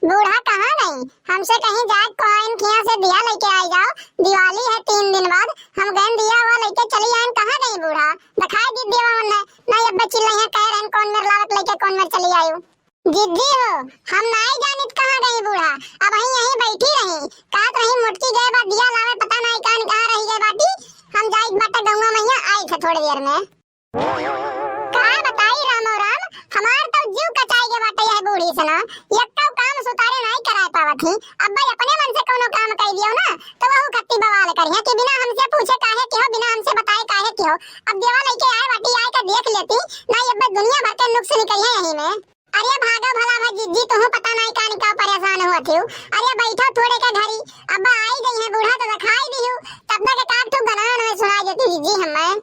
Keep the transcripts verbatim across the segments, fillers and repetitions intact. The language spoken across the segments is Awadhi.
बूढ़ा कहाँ गई? हमसे कहीं जाए कोहइन खिया से दिया लेके आई जाओ, दिवाली है तीन दिन बाद, हम गए दिया हुआ लेके चली आए। कहाँ गई बूढ़ा? दिखाई दी दिया हमने। नहीं, अब चिल्लाई है, कह रहे हैं, कौन मेर लावत लेके कौन मेर चली आयु। जिज्जी हो, हम नाई जानित कहाँ गई बूढ़ा, अब ही यहीं बैठी रही। कहत रही मोटकी गए बा दिया लावे, पता नाई कान कहाँ रही गए बाटी। हम जाइत बाटे गौवा मैया, आई थे थोड़ी देर में। का बताई रामो राम, हमार तो जीव कचाई गए बाटे यह बूढ़ी से ना। यक्को काम सुतारे नाई कराए पावत ही। अब भाई अपने मन से कोनो काम कह दियो ना, तो वहू खत्ती बवाल करिया कि बिना हमसे पूछे काहे के हो, बिना हमसे बताए काहे के हो। अब देवा लेके आए बाटी, आए के देख लेती, नाई अब दुनिया भर के नुक्स निकलिए यहीं में। अरे भागो भला भा जिज्जी, तुहू पता नाई कानी का परेशान हुआ थिउ। अरे बैठो थोड़े के घरी, अब आई गई है बूढ़ा तो दिखाई दिहु, तब तक एक आध ठो गनवा में सुनाई देती जिज्जी हमें।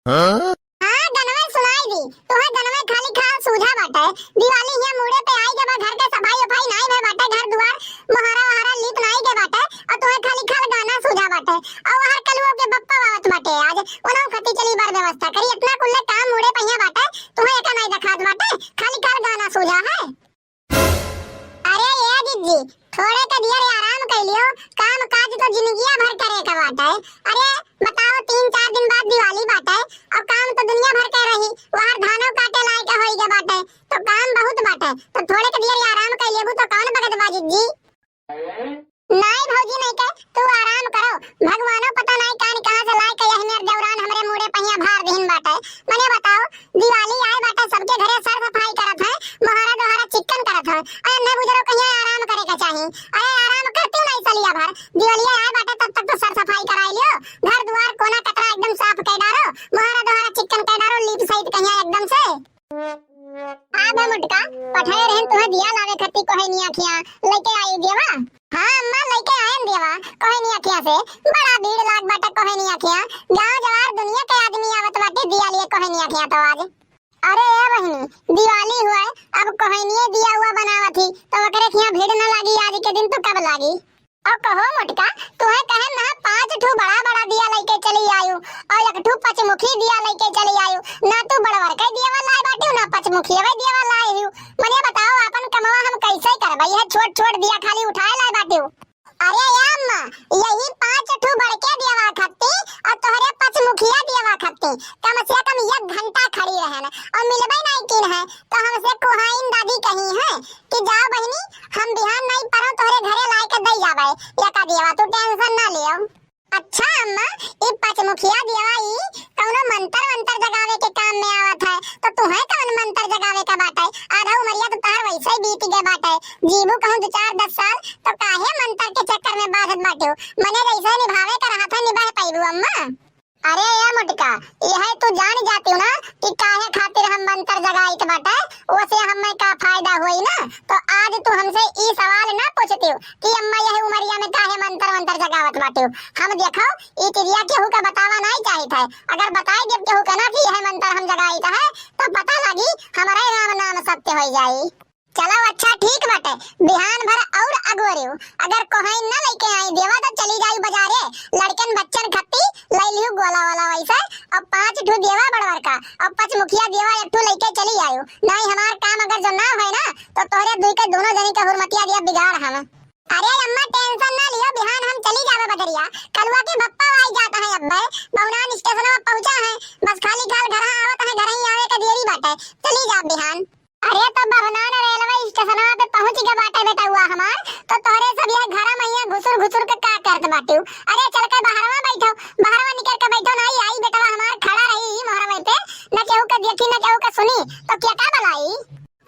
हाँ? हाँ, गनवा सुनाई दी। तुहे गनवा खाली खाल सूझा बाटे। दिवाली हिया मूड़े पे आई गबा, घर के सफाई उफाई नाई भे बाटे, घर दुआर मोहारा वहारा लीप नाई के बाटे, और तुहे खाली खाल गाना सूझा बाटे। और वहार कलुओ के बप्पा आवत बाटे आज, उन्हों खती चली बार व्यवस्था करी, इतना कुल्ले काम मूड़े पहिया बाटे, तुहे एका नाई देखात बाटे, खाली खाल गाना सूझा है। अरे ए जिज्जी, थोड़े के दियर आराम कर लियो, काम काज तो जिंदगिया भर करे के बाटे। अरे बताओ, तीन चार दिन बाद दिवाली बाटे और काम तो दुनिया भर के रही, वहार धानो काटे लाए के होई के बाटे, तो काम बहुत बाटे, तो थोड़े के दियर आराम कर लेबू तो कौन बगत बा जिज्जी? नाई भौजी नाई के, तू आराम करो, भगवानो पता नाई कान कहाँ से लाए के यह मेर दौरान हमरे मूड़े पहिया भार दिहिन बाटे। मने बताओ, दिवाली आए बाटे, सबके घरे सर सफाई करत है, मोहारा दोहारा चिक्कन करत है। अरे अन्ने बुजुर्ग कहिया आराम करे के चाही। अरे आराम करती नहीं सलिया भर, दिवाली आए बाटे तब तक तो सर सफाई कराई लियो, घर दुआर कोना कतरा एकदम साफ कर डारो, मोहारा दोहारा चिक्कन कर डारो, लीप सहित कहिया एकदम से। आ बे मोटका, पठाए रहन तुहे दिया लावे खत्ती कोहनिया खिया, लेके आई देवा। हाँ अम्मा, लेके आयन देवा कोहनिया खिया से। बड़ा भीड़ लाग बाटे कोहनिया खिया, गाँव जवार दुनिया के आदमी आवत बाटे दिया लिए कोहनिया खिया तो आज। अरे ए बहिनी, दिवाली हुआ है, अब कोहनिये दिया हुआ बनावत ही, तो ओकरे खिया भीड़ न लागी आज के दिन तो कब लागी? और कहो मोटका, तुहे कहे ना पाँच ठू बड़ा बड़ा दिया लेके चली आयु और एक ठू पचमुखी दिया लेके चली आयु, ना तू बड़वर के दियावा लाए बाटियो ना पचमुखिया दियावा लाए हियो। मने बताओ, आपन कमवा हम कैसे करबे? यह छोट छोट दिया खाली उठाए लाए बाटियो। अरे या अम्मा, यही पाँच ठू बड़के दियावा खत्ती और तोहरे पचमुखिया दियावा खत्ती कम से कम एक घंटा खड़ी रहन और मिलबे नहीं किन है, तो हमसे कुहाइन दादी कही है कि जाओ बहिनी, हम बिहान नहीं परो तोहरे घरे लाए के दई जाबे, एका दियावा तू tension ना लियो। अच्छा अम्मा, ई पचमुखिया दियावा ई कौनो मंतर वंतर जगावे के काम में आवत है, तो तुहे कौन मंतर जगावे का बाटे? आधा उमरिया तो तोहर वैसे ही बीत गए बाटे, जीबू कहूँ दो चार दस साल, तो काहे मंतर के चक्कर में बाझत बाटे? मने जैसे निभावे का रहत है, निभाए पाइबू अम्मा? अरे ए मोटका, यह तू जान जाती हो ना कि काहे खातिर हम मंतर जगाइत बाटे, ओसे हमें का फायदा होई ना? तो आज तू हमसे ई सवाल ना पूछती हो कि अम्मा यह उमरिया में काहे मंतर मंतर जगावत बाटे। हम देखो, ई चिड़िया केहू का बतावा नहीं चाहित है। अगर बताई देब केहू का ना कि यह मंतर हम जगाइत है, तो पता लगी हमारे राम नाम सत्य होई जाई। चलो अच्छा ठीक बाटे, बिहान भर और अगोरियो, अगर कोहइन न लेके आई देवा तो चली जाई बाजारे, लड़कन बच्चन खत्ती ले लियो गोला वाला वैसे, और पाँच ठो देवा बड़वर का, और पचमुखिया देवा एक ठो लेके चली आयो, नहीं हमार काम अगर जो ना होए ना तो तोहरे दुई के दोनों जनी के हुरमतिया दिया बिगाड़ हम। अरे अम्मा tension ना लियो, बिहान हम चली जावे बजरिया, कलुआ के बप्पा आई जाता है अब्बे, बहुनान स्टेशन में पहुँचा है, बस खाली खाल घर आवत है, घर ही आवे के देरी बाटे, चली जा बिहान। अरे तो बहुनान रेलवे स्टेशनवा पे पहुँच गए बाटे बेटउआ हमार, तो तोहरे सब यह घरा में यहाँ घुसुर घुसुर के का करत बाटू? अरे चल के बाहरवा बैठो, बाहरवा निकल के बैठो, ना आई बेटवा हमार खड़ा रही मोहरवे पे, न केहू के देखी न केहू के सुनी, तो क्या का बलाई?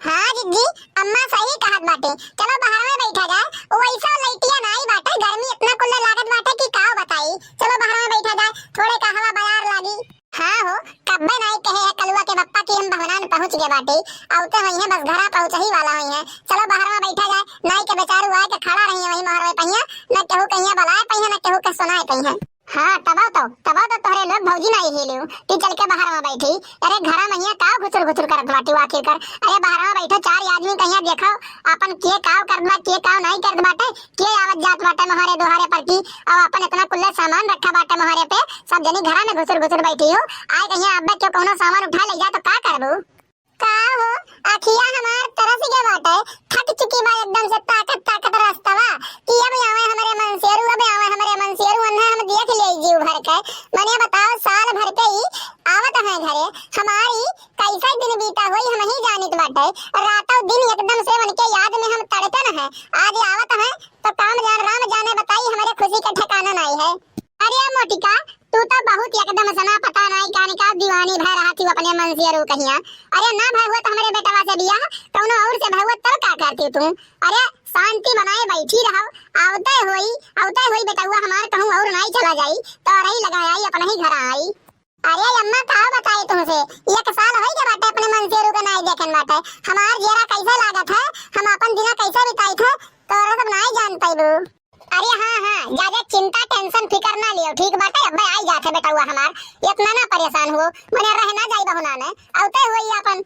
हाँ जिज्जी, अम्मा सही कहत बाटे, चलो बाहरवा बैठा जाए। वैसा लइटिया ना आई बाटे, गर्मी इतना कुल्ले लागत बाटे कि का बताई। चलो बाहरवा बैठा जाए, थोड़े का हवा बयार लागी। हाँ हो, कब्बे नाई कहे है कलुआ के बप्पा कि हम बहुनान पहुँच गए बाटे, आवते होई है, बस घरा पहुँचही वाला होई है। चलो बाहरवा बैठा जाए, नाई के बेचारू आए के खड़ा रही है वही मोहरवे पहिया, न केहू कहिया बलाए पहिया, न केहू के सुनाए पहिया। हाँ, तबो तो, तबो तो तोहरे लोग भौजी नाई हिलियो, ती चल के बाहरवा बैठी। अरे घरा महिया काव घुसुर घुसुर करत बाटी आखिर कर? अरे बाहरवा बैठो, चार आदमी कहिया देखो, आपन के काव करत बा, के काव नाई करत बाटे, के आवत जात बाटे मोहरे दुहारे पर की, अब आपन इतना कुल्ले सामान रखा बाटे मोहरे पे, सब जनी घरा में घुसुर घुसुर बैठी हो, आए कहिया अब्बे क्यों कौनो सामान उठा ले जा तो का करबू? का हो, अखिया हमार तरस गए बाटे, थक चुकी बा एकदम। हमसे ताकत ताकत रस्तवा कि अब आवे हमरे मनसेरू, अब आवे हमरे मनसेरू, उन्हें हम देख ले जीव भर के। मने बताओ, साल भर पे ही आवत हैं घरे, हमारी कैसे दिन बीता होई हम ही जानित बाटे। रातों दिन एकदम से उनके याद में हम तड़पन हैं। आज आवत हैं तो काम जान राम जाने बताई, हमरे खुशी के ठिकाना नहीं है। अरे मोटिका, तू तो बहुत एकदम सना पता नहीं कानी का दीवानी भय रहा थी अपने मनसेरू कहिया। अरे ना भय हुआ तो हमरे बेटवा से बियाह कौनो और से भय हुआ तब का करती तू? अरे शांति बनाए बैठी रहो, आवते होई, आवते होई बेटवा हमार कहूँ और नहीं चला जाई तो रही लगा आई अपना ही घर आई। अरे अम्मा का बताई तुमसे, एक साल होई के बाटे अपने मनसेरू के नाई देखन बाटे। हमार जियरा कैसे लागत है, हम अपन दिना कैसे बिताई थे, तोरा सब नाई जान पाइबू। अरे हाँ, हाँ, ज्यादा चिंता, tension, फिकर ना लियो, ठीक बाटे? अब्बे आई जात है बेटवा हमार, इतना ना परेशान हो, मने रह ना जाई बहुना ने, औते हुई अपन।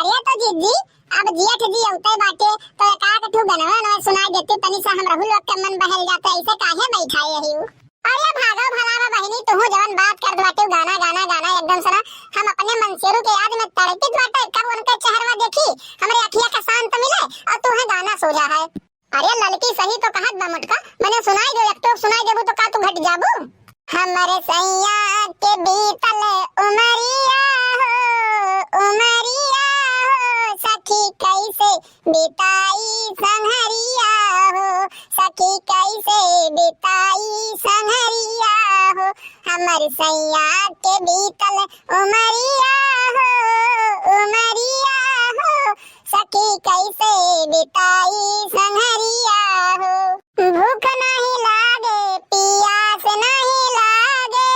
अरे तो जिज्जी, अब जेठ जी औते बाटे, तो एक आध ठू गनवा नवा सुनाई देती, तनी सा हम रहू लोग के मन बहल जाते, ऐसे काहे बैठाए रही हो? अरे भागो भला बा बहिनी, तुहू जवन बात करत बाटे, गाना, गाना, गाना, एकदम से ना, हम अपने मनसेरू के याद में तड़पित बाटे, कब उनके चेहरवा देखी, हमरे अखिया का शांत मिले, और तुहे गाना सूझा है। अरे ललकी सही तो कहत बा मोटका, मने सुनाई दे, एक टोक सुनाई देबू तो का तू घट जाबू? हमरे सैया के बीतल उमरिया हो, उमरिया हो, सखी कैसे बिताई संहरिया हो, सखी कैसे बिताई संहरिया हो, हमर सैया के बीतल उमरिया हो, उमरिया हो, सखी कैसे बिताई संहरिया हो। भूख नहीं लागे, पियास नहीं लागे,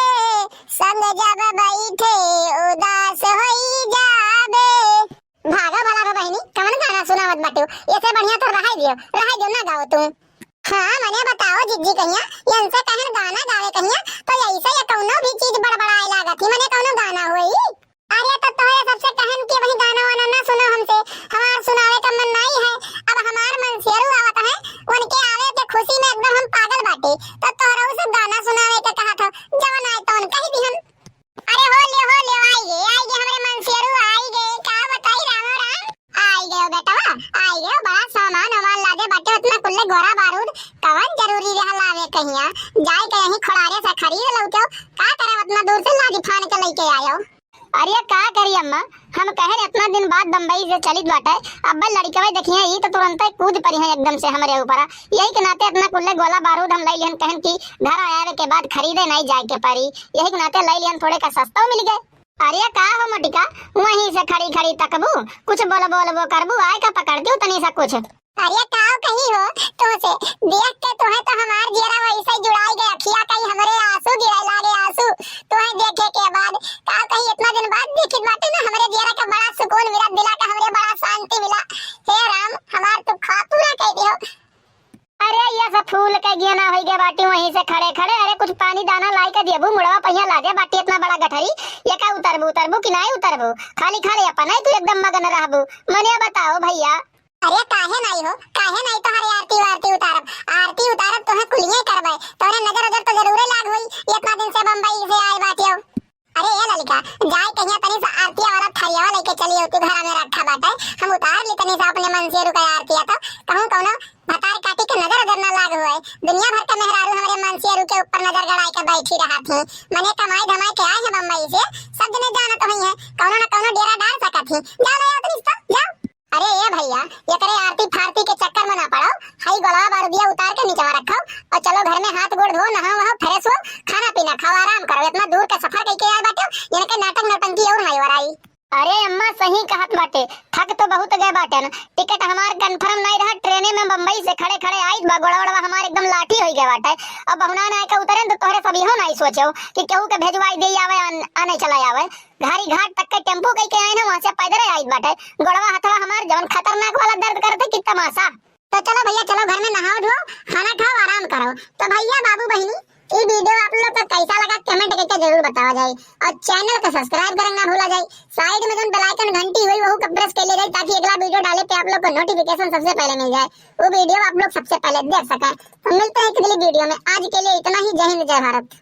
संग जब बैठे उदास होई जाबे। भागा भला रे बहिनी, कवन गाना सुनावत बाटे? ऐसे बढ़िया तो रहाई दियो, रहाई दियो, ना गाओ तू। हाँ, मने बताओ जिज्जी कहिया, इनसे कहन गाना गावे कहिया, तो ऐसे ये कौनो भी चीज बड़बड़ाए लागत ही, मने कौनो गाना होई? अरे तो तोहरे सबसे कहन कि वही गाना वाना ना सुनो हमसे, हमार सुनावे का मन नहीं है। अब हमार मनसेरू आवत है, उनके आवे के खुशी में एकदम हम पागल बाटे, तो तोहरा से गाना सुनावे के कहत हो, जवन आए तवन कह दिहन। अरे हो ले, हो ले, आई गे, आई गे हमरे मनसेरू, आई गे, का बताई रामो राम। आई गे बेटवा, आई गे, बड़ा सामान वामान लादे बाटे, उतना कुल्ले गोला बारूद, कवन जरूरी रहा लावे कहिया, जाए के यहीं खोड़ारे से खरीद लौटे, का करे उतना दूर से लादी फान के लेके आयो। अरे का करी अम्मा, हम कहन इतना दिन बाद बम्बई से चलित बाटे, अब लड़कवे देखिए ई तो तुरंते कूद पड़ी हैं एकदम से हमरे ऊपर। यही के नाते इतना कुल्ले गोला बारूद हम ले लिहन, कहन कि घर आवे के बाद खरीदे नहीं जाए के पड़ी, यही के नाते ले लिहन, थोड़े का सस्ता मिल गए। अरे का हो मोटिका, वहीं से खड़ी खड़ी तकबू, कुछ बोल बोल वो करबू, आए का पकड़ दू तनी सा कुछ। अरे का कही हो तुमसे, देख के तुहे तो हमार जियरा वैसे जुड़ाई गए, अखिया कहीं हमरे आंसू गिरे लागे आंसू, तुहे देखे के बाद। का कही, इतना दिन बाद देखित बाटे ना, हमरे जियरा का बड़ा सुकून मिला, दिला का हमरे बड़ा शांति मिला। हे राम, हमार तू खा पूरा कह दियो। अरे ये सब फूल के गेना होई गए बाटी वहीं से खड़े खड़े। अरे कुछ पानी दाना लाई के देबू, मुड़वा पहिया लादे बाटी इतना बड़ा गठरी, ये का उतरबू, उतरबू कि नहीं उतरबू? खाली खाली अपन है तू एकदम मगन रहबू। मने बताओ भैया, अरे काहे नाई हो, काहे नाई तोहरे आरती वारती उतारब? आरती उतारब तोहे कुलिये करबे, तोहरे नजर उजर तो जरूरे लाग होई, इतना दिन से बम्बई से आए बाटियो। अरे ए ललिका, जाए कहिया तनी सा आरतिया वाला थरियावा लेके चली होती, घरा में रखा बाटे, हम उतार ली तनी सा अपने मनसेरू का आरतिया, तो कहूँ कौनो भतार काटी के नजर उजर ना लाग होए। दुनिया भर का मेहरारू हमरे मनसेरू के ऊपर नजर गड़ाई के बैठी रहा थी, मने कमाई धमाई के आए हैं बम्बई से, सब जने जानत हुई हैं, कौनो ना कौनो डेरा डाल सकत ही। जाओ ले आओ तनी सा, जाओ। अरे ए भैया, एकरे आरती फारती के चक्कर में ना पड़ो, हई गोलवा बारूदिया उतार के नीचवा रखो और चलो घर में हाथ गोड़ धो, नहाओ वहाओ, फ्रेश हो, खाना पीना खाओ, आराम करो। इतना दूर का सफर कइके आए बाटे, इनके नाटक नौटंकी और नहीं वराई। अरे अम्मा सही कहत बाटे, थक तो बहुत गए बाटे न, टिकट हमार कन्फर्म नहीं रहा, ट्रेने में बम्बई से खड़े खड़े आइत बा, गोड़ा वोड़वा हमार एकदम लाठी होई गए बाटे। अब बहुना ना आके उतरे तो तोहरे सब इहो नहीं सोचो कि केहू के भेजवाई दे आवे, आन-, आने चला आवे। घारी घाट तक के टेम्पो कई के आए ना, वहाँ से पैदल आइत बाटे। गोड़वा हथवा हमार जवन खतरनाक वाला दर्द करते कि तमाशा। तो चलो भैया, चलो घर में नहाओ धो, खाना खाओ, आराम करो। तो भैया बाबू बहिनी, ई वीडियो आप लोग का कैसा लगा कमेंट करके जरूर बतावा जाए और चैनल का सब्सक्राइब करना ना भूला जाए। साइड में जौन बेल आइकन घंटी हुई वहू का प्रेस कर ले जाए ताकि अगला वीडियो डाले पे आप लोग को नोटिफिकेशन सबसे पहले मिल जाए, वो वीडियो आप लोग सबसे पहले देख सकें। तो मिलते हैं अगली वीडियो में, आज के लिए इतना ही। जय हिंद, जय भारत।